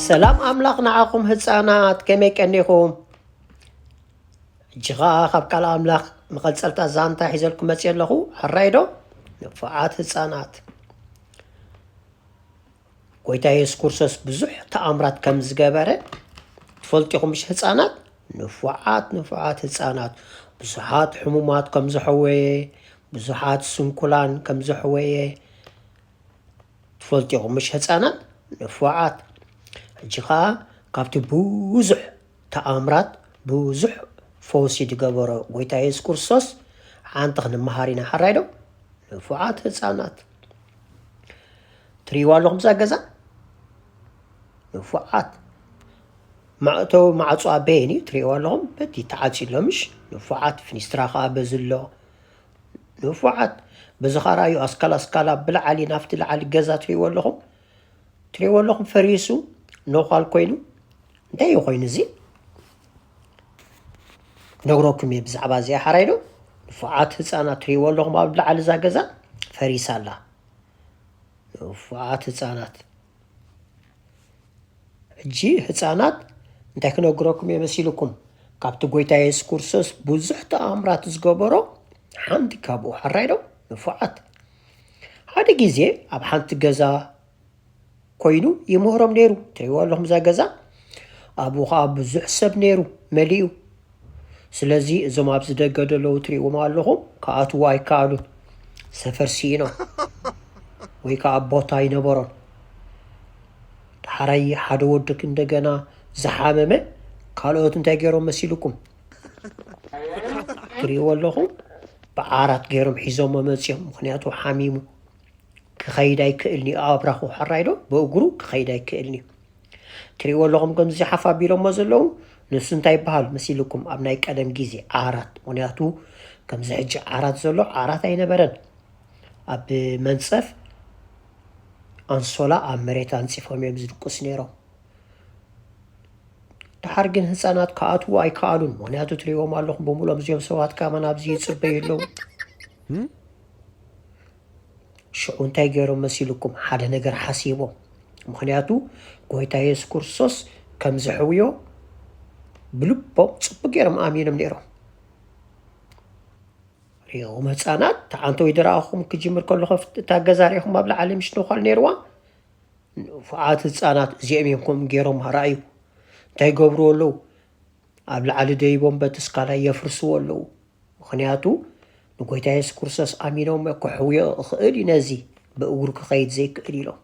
ሰላም ኣምላኽ ንዓኹም ህፃናት፣ ከመይ ቀኒኹም? ሕጂ ኸዓ ካብ ቃል ኣምላኽ መቐጸልታ ዛንታ ሒዘልኩም መፅእ ኣለኹ። ሕራይ ዶ? ንፉዓት ህፃናት፣ ጎይታ የሱስ ክርስቶስ ብዙሕ ተኣምራት ከም ዝገበረ ትፈልጡ ኢኹም፣ ምሽ ህፃናት? ንፉዓት፣ ንፉዓት ህፃናት፣ ብዙሓት ሕሙማት ከም ዘሕወየ፣ ብዙሓት ስንኩላን ከም ዘሕወየ ትፈልጡ ኢኹም፣ ምሽ ህፃናት? ንፉዓት። ሕጂ ኸዓ ካብቲ ብዙሕ ተኣምራት፣ ብዙሕ ፈውሲ ዝገበሮ ጎይታ የሱስ ክርስቶስ ሓንቲ ክንመሃር ኢና። ሕራይ ዶ? ንፉዓት ህፃናት፣ ትርእይዋ ኣለኹም እዛ ገዛ? ንፉዓት። መእተዊ ማዕጾ ኣበየን እዩ? ትርእይዋ ኣለኹም? በቲ ተዓጽዩ ኣሎ፣ ምሽ? ንፉዓት። ፍኒስትራ ኸዓ በዚ ኣሎ። ንፉዓት። በዚ ኸዓ ርኣዩ፣ ኣስካል ኣስካላ ብላዕሊ ናብቲ ላዕሊ ገዛ ትርእይዎ ኣለኹም? ትርእይዎ ኣለኹም? ፈሪሱ፣ ነዃል ኮይኑ። እንታይ እዩ ኮይኑ እዚ? ነግረኩም እየ ብዛዕባ እዚኣ። ሓራይ ዶ? ንፉዓት ህፃናት፣ ትርእይዎ ኣለኹም? ኣብ ላዕሊ እዛ ገዛ ፈሪሳ ኣላ። ንፉዓት ህፃናት። ሕጂ ህፃናት፣ እንታይ ክነግረኩም እየ መሲልኩም? ካብቲ ጎይታ የሱስ ክርስቶስ ብዙሕ ተኣምራት ዝገበሮ ሓንቲ ካብኡ። ሕራይ ዶ? ንፉዓት። ሓደ ግዜ ኣብ ሓንቲ ገዛ ኮይኑ ይምህሮም ነይሩ። ትርእይዎ ኣለኹም እዛ ገዛ? ኣብኡ ኸዓ ብዙሕ ሰብ ነይሩ፣ መሊኡ። ስለዚ እዞም ኣብዚ ደገ ዘለዉ ትርእይዎም ኣለኹም፣ ክኣትዉ ኣይከኣሉን። ሰፈር ስኢኖም ወይ ከዓ ቦታ ኣይነበሮን። ዳሕራይ ሓደ ወዲ እንደገና ዝሓመመ፣ ካልኦት እንታይ ገይሮም መሲልኩም? ትርእይዎ ኣለኹም? ብዓራት ገይሮም ሒዞሞ መፂኦም፣ ምኽንያቱ ሓሚሙ። ክኸይድ ኣይክእልን እዩ፣ ኣብ ኣብራኹ። ሕራይ ዶ? ብእግሩ ክኸይድ ኣይክእልን እዩ። ትርእይዎ ኣለኹም ከምዚ ሓፍ ኣቢሎሞ ዘለዉ? ንሱ እንታይ ይበሃል መሲልኩም? ኣብ ናይ ቀደም ግዜ ዓራት፣ ምኽንያቱ ከምዚ ሕጂ ዓራት ዘሎ ዓራት ኣይነበረን። ኣብ መንጸፍ ኣንሶላ ኣብ መሬት ኣንጺፎም እዮም ዝድቅሱ ነይሮም። ደሓር ግን ህጻናት ክኣትዉ ኣይከኣሉን፣ ምኽንያቱ ትርእይዎም ኣለኹም፣ ብምሉኦም እዚኦም ሰባት ከማን ኣብዚ ይጽበዩ ኣለዉ። እም? ሽዑ እንታይ ገይሮም መሲልኩም? ሓደ ነገር ሓሲቦም። ምኽንያቱ ጎይታ የሱስ ክርስቶስ ከም ዘሕውዮ ብልቦም ጽቡቕ ገይሮም ኣሚኖም ነይሮም። ሪኦም ህጻናት፣ ተዓንተው ይደረኣኹም ክጅምር ከለኹ፣ እታ ገዛ ሪኢኹም ኣብ ላዕሊ ምሽ ነዃል ነይርዋ? ንፉዓት ህጻናት፣ እዚኦም እዮም ከምኡ ገይሮም፣ ረኣዩ። እንታይ ይገብሩ ኣለዉ? ኣብ ላዕሊ ደይቦም በቲ ስካላይ የፍርስዎ ኣለዉ። ምኽንያቱ ንጎይታ የሱስ ክርስቶስ ኣሚኖም፣ ክሕውዮ እኽእል እዩ ነዚ፣ ብእግሩ ክኸይድ ዘይክእል ኢሎም።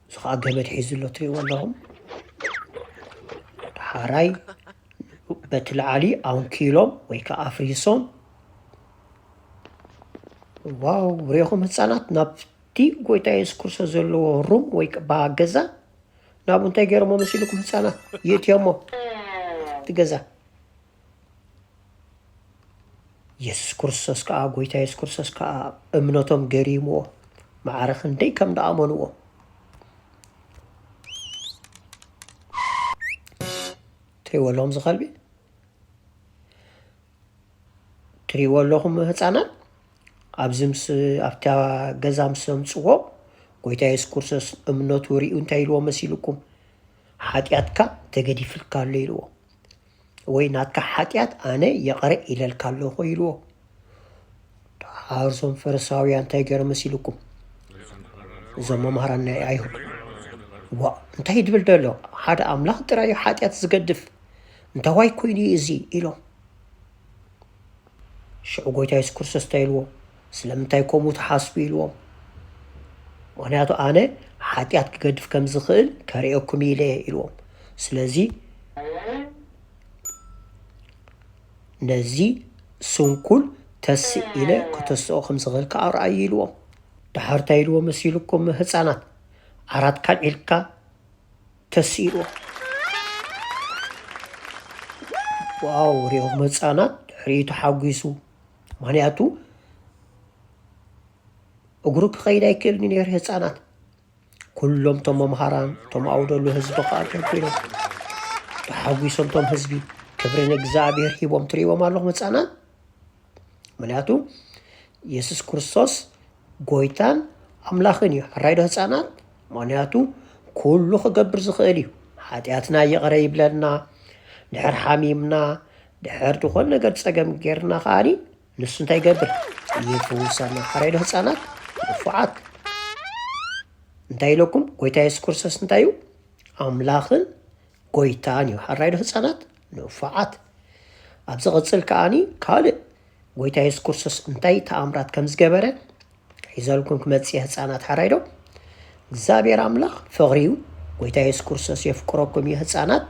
እዚ ኸዓ ገመድ ሒዙ ኣሎ፣ ትርእይዎ ኣለኹም። ደሓራይ በቲ ላዕሊ ኣንኪሎም ወይ ከዓ ኣፍሪሶም። ዋው፣ ሪኢኹም ህፃናት፣ ናብቲ ጎይታ የሱስ ክርስቶስ ዘለዎ ሩም ወይ ከዓ ገዛ፣ ናብኡ እንታይ ገይሮሞ መሲልኩም ህፃናት? ይእትዮሞ እቲ ገዛ። የሱስ ክርስቶስ ከኣ፣ ጎይታ የሱስ ክርስቶስ ከኣ እምነቶም ገሪምዎ፣ ማዕረ ክንደይ ከም ደኣመንዎ። ትሪእዎ ኣለኹም እዚ ከልቢ? ትሪእዎ ኣለኹም ህፃናት? ኣብዚ ምስ፣ ኣብታ ገዛ ምስ ኣምፅዎ፣ ጎይታ የሱስ ክርስቶስ እምነቱ ሪኡ እንታይ ኢልዎ መሲልኩም? ሓጢኣትካ ተገዲፍልካ ኣሎ ኢልዎ። ወይ ናትካ ሓጢኣት ኣነ ይቕረ ኢለልካ ኣለኹ ኢልዎ። ደሓር እዞም ፈሪሳውያን እንታይ ገይሮም መሲልኩም? እዞም መምህራን ናይ ኣይሁድ። ዋ፣ እንታይ ድብል ደሎ? ሓደ ኣምላኽ ጥራይ እዩ ሓጢኣት ዝገድፍ። እንታዋይ ኮይኑ እዩ እዚ? ኢሎም። ሽዑ ጎይታ የሱስ ክርስቶስ እንታይ ኢልዎ? ስለምንታይ ከምኡ ትሓስቡ? ኢልዎም። ምኽንያቱ ኣነ ሓጢኣት ክገድፍ ከም ዝኽእል ከርእየኩም ኢለ እየ ኢልዎም። ስለዚ ነዚ ስንኩል ተስእ ኢለ ከተስኦ ከም ዝኽእል ከኣ ርኣዩ ኢልዎም። ደሓር እንታይ ኢልዎ መሲልኩም ህፃናት? ዓራት ካልዒልካ ተስእ ኢልዎ። ዋው፣ ሪኦም ህፃናት ድሕሪኡ ተሓጒሱ። ምኽንያቱ እግሩ ክኸይድ ኣይክእልን እዩ ነይሩ ህፃናት። ኩሎም እቶም መምሃራን፣ እቶም ኣብኡ ዘለዉ ህዝቢ ከኣ እንታይ ኮይኖም? ተሓጒሶም እቶም ህዝቢ ክብሪ ንእግዚኣብሔር ሂቦም ትርእይዎም ኣለኹም ህፃናት። ምኽንያቱ የሱስ ክርስቶስ ጎይታን ኣምላኽን እዩ። ሕራይ ዶ ህፃናት? ምኽንያቱ ኩሉ ክገብር ዝኽእል እዩ። ሓጢኣትና ይቕረ ይብለልና። ድሕር ሓሚምና፣ ድሕር ዝኾነ ነገር ጸገም ጌርና ከኣኒ ንሱ እንታይ ይገብር? ይፍውሰና። ሓራይ ዶ ህፃናት ንፉዓት? እንታይ ኢለኩም? ጎይታ የሱስ ክርስቶስ እንታይ እዩ? ኣምላኽን ጎይታን እዩ። ሓራይ ዶ ህፃናት ንፉዓት? ኣብ ዝቕጽል ከኣኒ ካልእ ጎይታ የሱስ ክርስቶስ እንታይ ተኣምራት ከም ዝገበረ ሒዘልኩም ክመጽእ እየ ህፃናት። ሓራይ ዶ? እግዚኣብሔር ኣምላኽ ፍቕሪ እዩ። ጎይታ የሱስ ክርስቶስ የፍቅረኩም እዩ ህፃናት።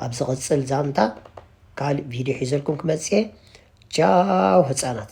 ኣብ ዝቕጽል ዛንታ ካልእ ቪድዮ ሒዘልኩም ክመጽእ እየ። ቻው ህፃናት።